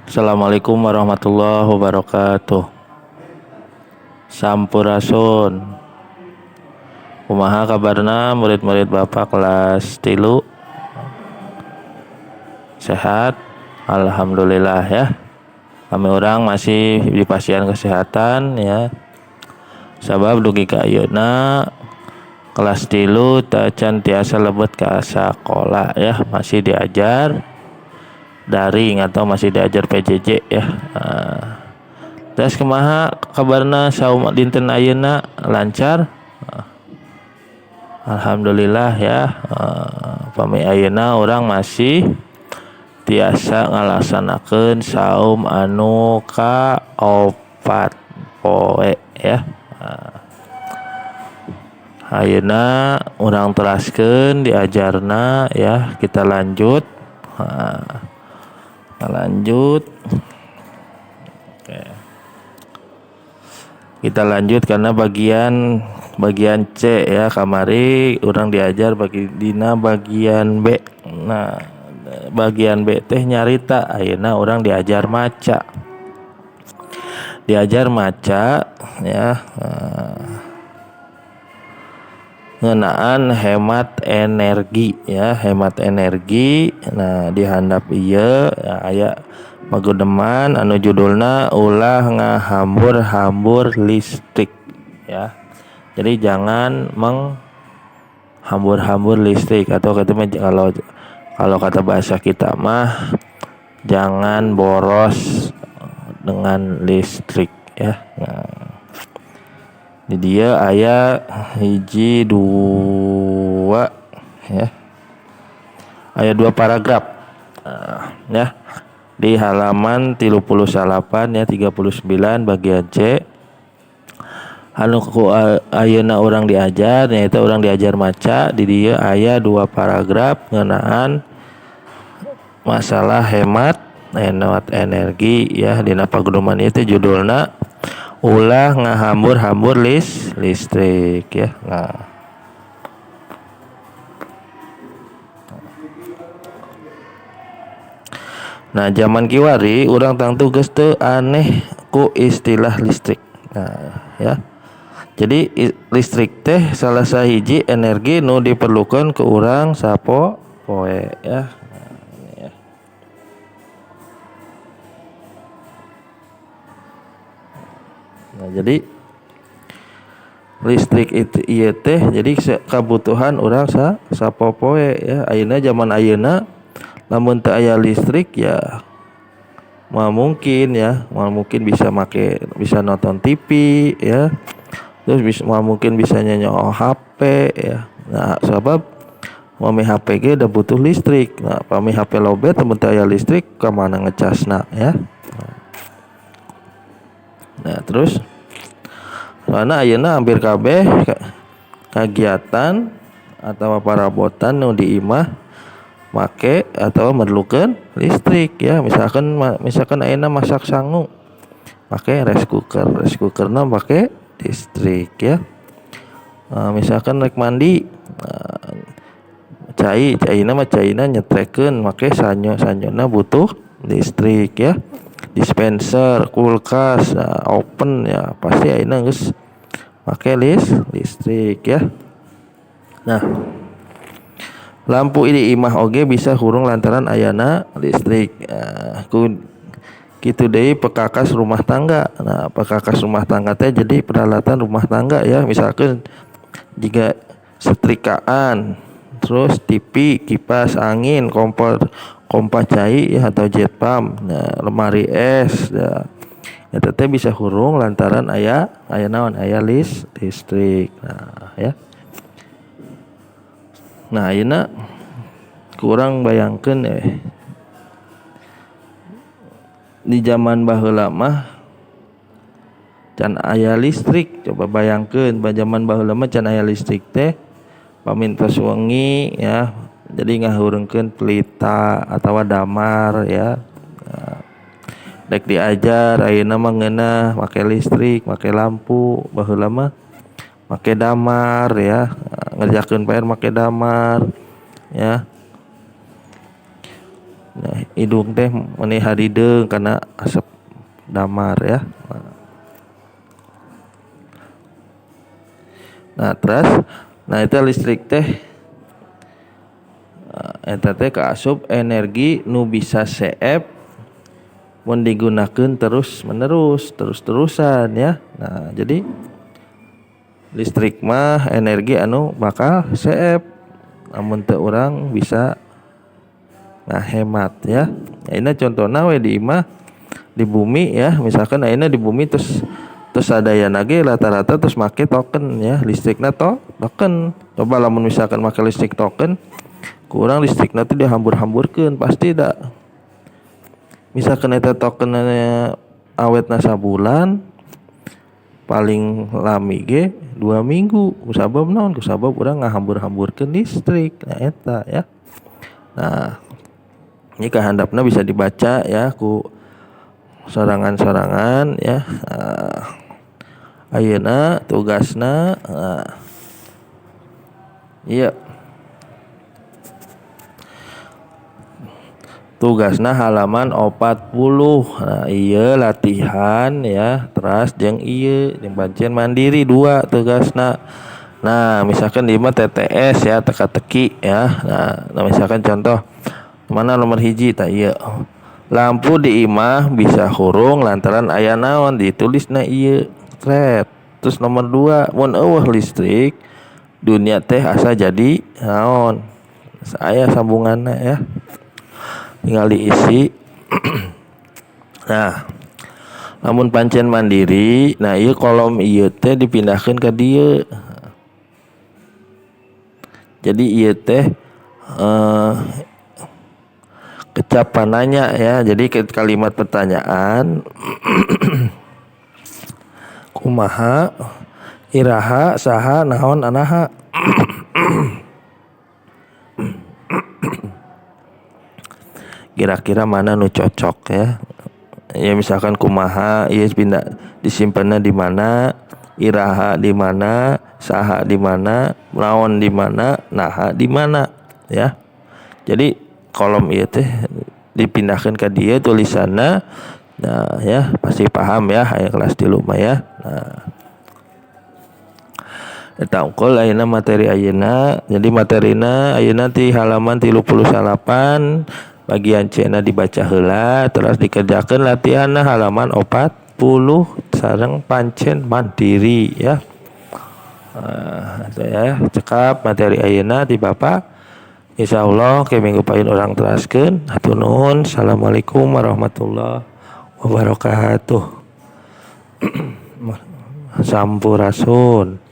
Assalamualaikum warahmatullahi wabarakatuh. Sampurasun. Kumaha kabarna murid-murid Bapak kelas 3? Sehat? Alhamdulillah ya. Kami orang masih di pasien kesehatan ya. Sabab dugi ka ayeuna kelas 3 tacan tiasa lebet ka sakola ya, masih diajar daring atau masih diajar PJJ ya. Terus kumaha kabarna saum dinten ayeuna, lancar? Alhamdulillah ya. Pami ayeuna urang masih tiasa ngalaksanakeun saum anu ka-4 poe ya. Ayeuna urang teraskeun diajarna ya, kita lanjut. Lanjut. Oke. Kita lanjut karena bagian C ya, kamari urang diajar bagi dina bagian B. Nah, bagian B teh nyarita, ayeuna urang diajar maca. Diajar maca ya, ngeunaan hemat energi ya, hemat energi. Nah, di handap ieu ya, aya pagudeman anu judulna ulah ngahambur-hambur listrik ya. Jadi jangan menghambur-hambur listrik, atau kata kalau kata bahasa kita mah jangan boros dengan listrik ya. Nah, di dia aya 1 2 ya. Aya 2 paragraf. Nah, ya. Di halaman 38 ya, 39 bagian C. Anu ku ayeuna urang diajar nyaeta urang diajar maca, di dieu aya 2 paragraf ngeunaan masalah hemat energi ya. Dina pagudeman ieu teh judulna ulah ngahambur-hambur listrik ya. Nah, zaman kiwari urang tangtu geus teu aneh ku istilah listrik. Nah, ya. Jadi listrik teh salah sahiji energi nu diperlukan ke urang sapo poe ya. Nah, ini ya. Nah, jadi listrik itu ieu teh jadi kebutuhan urang sapopoe ya. Ayeuna zaman ayeuna lamun teu aya listrik ya moal mungkin ya, moal mungkin bisa make, bisa nonton TV ya. Terus moal mungkin bisa nyanyo HP ya. Nah, sabab pami HP ge udah butuh listrik. Nah, pami HP lobet lamun teu aya listrik ka mana ngecasna ya. Nah, terus karena ayeuna hampir kabeh kagiatan atau parabotan nu di imah make atau memerlukan listrik ya. Misalkan ayeuna masak sangu make rice cooker, rice cookerna make listrik ya. Nah, misalkan rek mandi, nah, cai, caina mah caina nyetrekeun make sanyo, sanyona butuh listrik ya. Dispenser, kulkas, nah, oven ya pasti ayeuna geus make listrik ya. Nah, lampu di imah oge bisa hurung lantaran ayana listrik. Nah, ku kitu deui pekakas rumah tangga. Nah, pekakas rumah tangga teh jadi peralatan rumah tangga ya, misalkan jika setrikaan, terus TV, kipas angin, kompor, pompa cai ya atau jet pump, nah, lemari es ya. Eta teh bisa hurung lantaran aya naon? Aya listrik. Nah, ya. Nah, ayeuna kurang bayangkeun di zaman baheula mah can aya listrik. Coba bayangkeun zaman baheula mah can aya listrik teh pamintos wengi ya. Jadi ngahurungkeun pelita atawa damar ya. Nah, rek diajar ayeuna mah ngeunah make listrik, make lampu, baheula mah make damar ya. Ngerjakeun PR make damar ya. Nah, hidung teh meni harideung karena asap damar ya. Nah, terus nah itu listrik teh eta teh kaasup energi nu bisa seep mun digunakeun terus menerus, terus-terusan ya. Nah, jadi listrik mah energi anu bakal seep lamun teu urang bisa ngahemat ya. Nah, ini contohna we di imah di bumi ya, misalkan ayeuna di bumi terus sadayana ge rata-rata terus make token ya, listrikna token. Coba lamun misalkan make listrik token, kurang listrikna teh dihambur-hamburkeun pasti da. Misalkan eta tokenna awetna sabulan, paling lami ge 2 minggu. Kusabab naon? Kusabab urang ngahambur-hamburkeun listrik. Nah eta ya. Nah, ini kahandapna bisa dibaca ya ku sorangan-sorangan ya. Ayeuna tugasna iya. Tugasna halaman 40. Nah, ieu latihan ya, teras jeung ieu jeung pancen mandiri 2 tugasna. Nah, misalkan di mah TTS ya, teka-teki ya. Nah, misalkan contoh mana nomor hiji tah ieu. Lampu di imah bisa hurung lantaran aya naon ditulisna ieu. Tret. Terus nomor 2, mun eueuh listrik dunia teh asa jadi naon. Aya sambunganna ya. Tinggal diisi. Nah, lamun pancen mandiri, nah ieu kolom ieu teh dipindahkeun ka dieu. Jadi ieu teh kecapananya ya. Jadi kalimat pertanyaan kumaha, iraha, saha, naon, anaha. Kira-kira mana nu cocok ya. Ya misalkan kumaha, ieu pindah disimpanna di mana, iraha di mana, saha di mana, naon di mana, naha di mana ya. Jadi kolom ieu teh dipindahkeun ka dieu tulisanna. Nah ya, pasti paham ya aya kelas 3 mah ya. Nah, eta unggul ayeuna materi ayeuna. Jadi materina ayeuna ti halaman 38 bagian C-na dibaca heula, terus dikerjakeun latihanna halaman 40 sareng pancen mandiri ya. Nah, ya cekap materi ayeuna di Bapak. Insyaallah ke minggu payun urang teraskeun. Hatur nuhun. Assalamualaikum warahmatullahi wabarakatuh. Sampurasun.